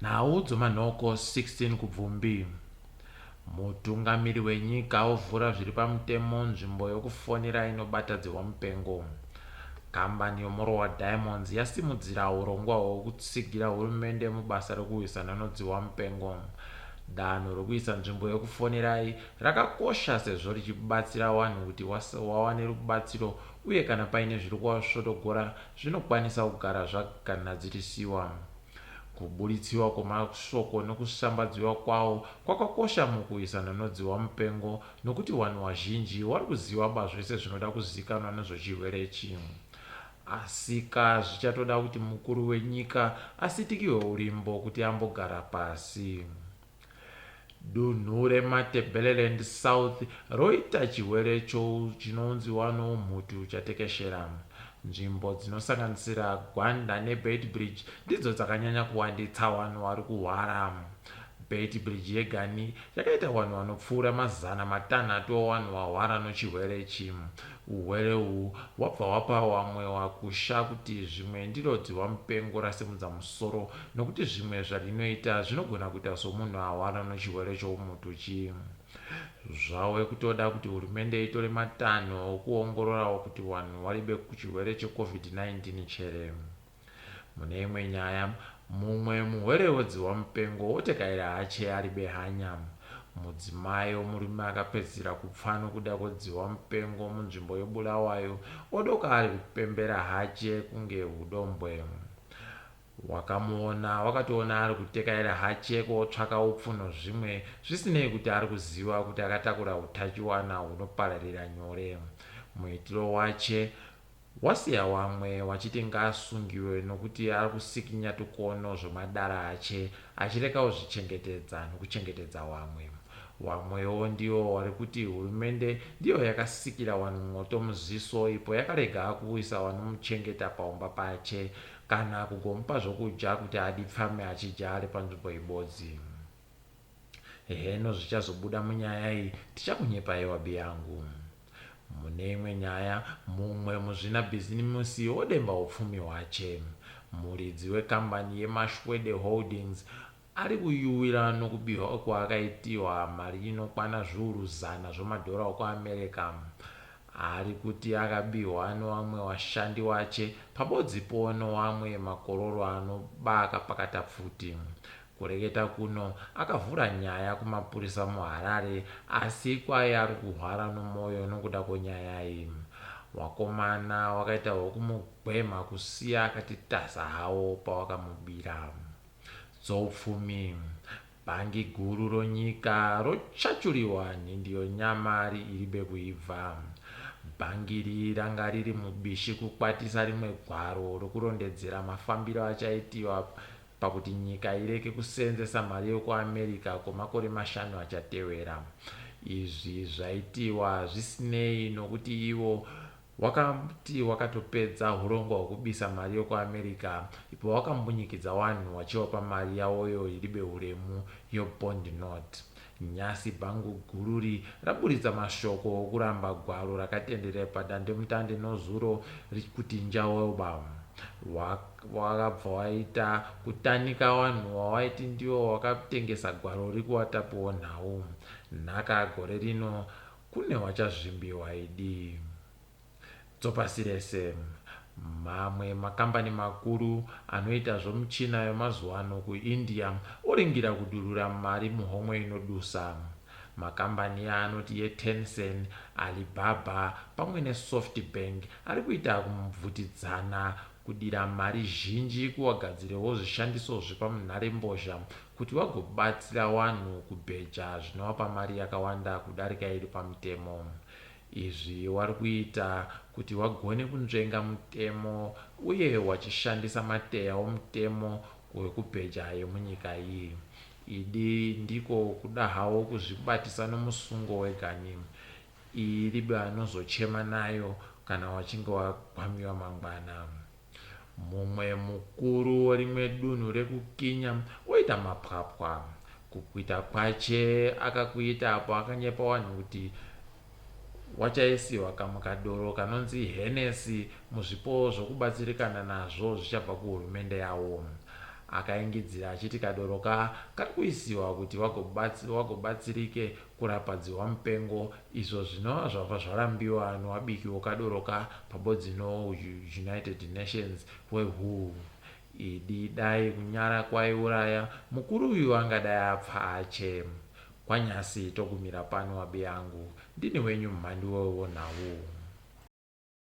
Nhau dzomanhoko 16 Kubvumbi. Mutungamiri wenyika ovhura zviri pamutemo nzvimbo yokufonera inobata dzihwamupengo. Kambani yoMorowa Diamonds yasimudzira hurongwa hwokutsigira hurumende mubasa rokurwisana nodzihwamupengo. Danho rokuisa nzvimbo yokufonera iyi rakakosha sezvo richibatsira vanhu kuti wawane rubatsiro uye kana paine zviri kuvasvodogora zvinokwanisa kugara zvaganadzirisiwa. Kuburitsiwa kwemashoko nokushambadziwa kwawo kwakakosha mukurwisana nodzihwamupengo nokuti vanhu vazhinji vari kuziva ba zvese zvinoda kuzikanwa nezvechirwere ichi. Asika zvichatoda kuti mukuru wenyika asitikiwe urimbo kuti ambogara pasi. Dunhu reMatabeleland South roita chirwere chinounziwa noumhutu chatekeshera. Nzvimbo dzinosanganisira Gwanda neBeitbridge ndidzo dzakanyanya kuwanditsa vanhu vari kuhwara. Beitbridge yegani yakaita vanhu vanopfuura 600 owanhu vahwara nochirwere ichi. Uhwere uhu hwabva hwapa wamwe wakusha kuti zvimwe ndiro dzihwamupengo rasimudza musoro nokuti zvimwe zvarinoita zvinogona kuita somunhu ahwara nochirwere choumutu chi. Zvave kutoda kuti hurumende itore matanho okuongororawo kuti vanhu varibe kuchirwere cheCovid-19 chere. Mune imwe nyaya, mumwe muhwere wedzihwamupengo wotekaira hache aribe hanya. Mudzimai womurume akapedzisira kupfa nokuda kwedzihwamupengo munzvimbo yeBulawayo odoka ari kupembera hache kunge hudombwe. Wakamuona wakatoona ari kutekaira hache kotsvaka upfu nozvimwe zvisinei kuti ari kuziva kuti akatakura utachiwana hunopararira nyore. Muitiro wache wasiya wamwe wachiti ngaasungiwe nokuti ari kusikinya tukono zvomadara ache achireka kuzvichengetedza nokuchengetedza wamwe. Wamwewo ndiwo wari kuti hurumende ndiyo yakasikira vanhu mwoto muziso ipo yakarega kuisa vanomuchengeta paumba pache kana kugomupa zvokudya kuti adipfame achidya ari panzvimbo ibodzi. Heno zvichazobuda munyaya iyi tichakunyepai wabi yangu. Mune imwe nyaya, mumwe muzvinabhizimusi wodemba upfumi hwache. Muridzi wekambani yeMashwede Holdings ari kuyuwira nokubiwa kwaakaitiwa mari inokwana zviuru zana zvomadhora okuAmerica. Ari kuti akabiwa nowamwe washandi wache pabodzipo nowamwe makororo anoba akapakata pfuti. Kureketa kuno akavhura nyaya kumapurisa muHarare asi kwai ari kuhwara nomoyo nokuda kwenyaya iyi. Wakomana wakaita hwokumugwemha kusiya akati tasa hawo pawakamubira. Dzoupfumi. Bhangi guru ronyika rochachuriwa nhindi yonyama iribe kuibva. Bhangi iri ranga riri mubishi kukwatisa rimwe gwaro rokurondedzera mafambiro achaitiwa pakuti nyika ireke kuseenzesa mari yokuAmerica kwemakore mashanu achatewera. Izvi zvaitiwa zvisinei nokuti ivo wakati wakatopedza hurongwa hwekubisa mari yokuAmerica ipo wakambunyikidza vanhu wachivapa mari yavoyo iribe uremu yobond note. Nyasi bhangu gururi raburitsa mashoko okuramba gwaro rakatenderera padandemutande nozuro kuti njaoba. Wakabva waita kutanika vanhu wawaiti ndiwo wakatengesa gwaro rikuwatapiwo nhau. Nhaka gore rino kune wachazvimbiwa idi. Dzopasi rese. Mamwe makambani makuru anoita zvomuchina yemazuva ano kuIndia oringira kudurura mari muhomwe inodusa. Makambani anoti yeTencent, Alibaba pamwe neSoftbank ari kuita kumubvutidzana kudira mari zhinji kuwagadzirewo zvishandiso zvepamunharembozha kuti vagobatsira vanhu kubheja zvinovapa mari yakawanda kudarika iri pamutemo. Izvi wari kuita kuti wagone kunzvenga mutemo uye wachishandisa mateya omutemo wekubheja yemunyika iyi. Idi ndiko kuda hawo kuzvibatisa nomusungo wegani. Iyi iribe anozochema nayo kana wachinge wagwamiwa mangwana. Mumwe mukuru werimwe dunhu rekuKinya oita mapwapwa. Kukwita kwache akakuita apo akanyepa vanhu kuti wachaisiwa kamwe kadoro kanonzi Hennessy muzvipo zvokubatsirikana nazvo zvichabva kuhurumende yawo. Akaingidzira achiti kadoro ka kari kuisiwa kuti wagobatsirike kurapa dzihwa mupengo izvo zvinova zvabva zvarambiwa nowabiki wokadoro ka pabodzi noUnited Nations weWHO. Idi dai kunyara kwaiuraya mukuru uyu angadai apfa ache. Kwanyasi togumira pano wabiyangu. Ndini wenyu mhanduwe wonhau.